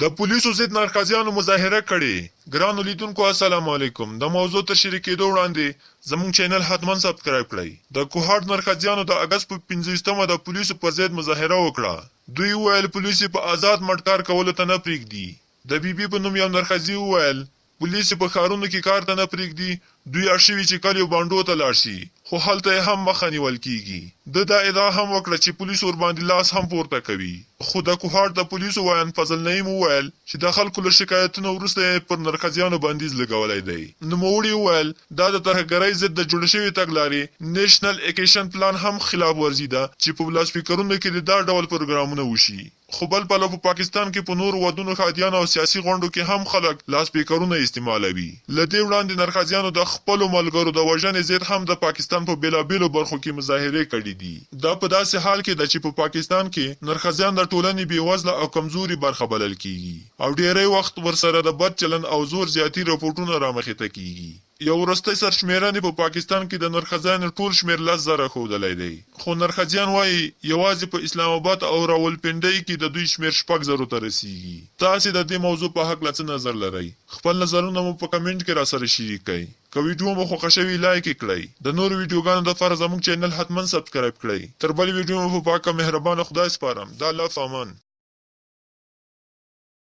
د پولیسو ضد نرښځیانو مظاهره کړې. ګرانو لیدونکو السلام علیکم د موضوع تر شریکیدو وړاندې زموږ چینل حتما سبسکرایب کړئ. د کوهاټ نرښځیانو د اګست په 25 مه د پولیسو پر ضد مظاهره وکړه. دوی وویل پولیس یې په ازاد مټ کار کولو ته نه پریږدي. د بي بي په نوم یو نرښځي وویل پولیس یې په ښارونو کې کار ته نه پرېږدي، دوی اړ شوي چې کلیو بانډو ته لاړ شي، خو هلته یې هم مخه نیول کېږي. ده دا ادعا هم وکړه چې پولیس ورباندې لاس هم پورته کوي. خو د کوهاټ د پولیسو ویاند فضل نعیم وویل چې د خلکو له شکایتونو وروسته یې پر نرښځیانو بندیز لګولی دی. نوموړي وویل، دا د ترهګرۍ ضد د جوړې شوې تګلارې، نېشنل اېکشن پلان، هم خلاف ورزي ده چې په لاسپیکرونو کې دې دا ډول پروګرامونه وشي. خو بل پلو په پاکستان کې په نورو ودونو، ښادیانو او سیاسي غونډو کې هم خلک لاسپیکرونه استعمالوي. له دې وړاندې نرښځیانو د خپلو ملګرو د وژنې ضد هم د پاکستان په بېلابېلو برخو کې مظاهرې کړې دي. دا په داسې حال کې ده چې په پاکستان کې نرښځیان د ټولنې بې وزله او کمزوري برخه بلل کېږي او ډېری وخت ورسره د بد چلند او زور زیاتي رپوټونه رامخې ته کېږي. یو وروستۍ سرشمېرنې په پاکستان کې د نرښځیانو ټول شمېر 10,000 ښودلی دی، خو نرښځیان وايي، یوازې په اسلام اباد او راولپنډۍ کې د دوی شمېر شپږ زرو ته رسېږي. تاسې د دې موضوع په هکله څه نظر لرئ؟ خپل نظرونه مو په کمنټ کې راسره شریک کړئ. که ویډیو مو خوښه شوې لایک یې کړئ. د نورو ویډیوګانو لپاره زموږ چینل حتما سبسکرایب کړئ. تر بلې ویډیو مو په پاک او مهربانه خدای سپارم. د الله په امان.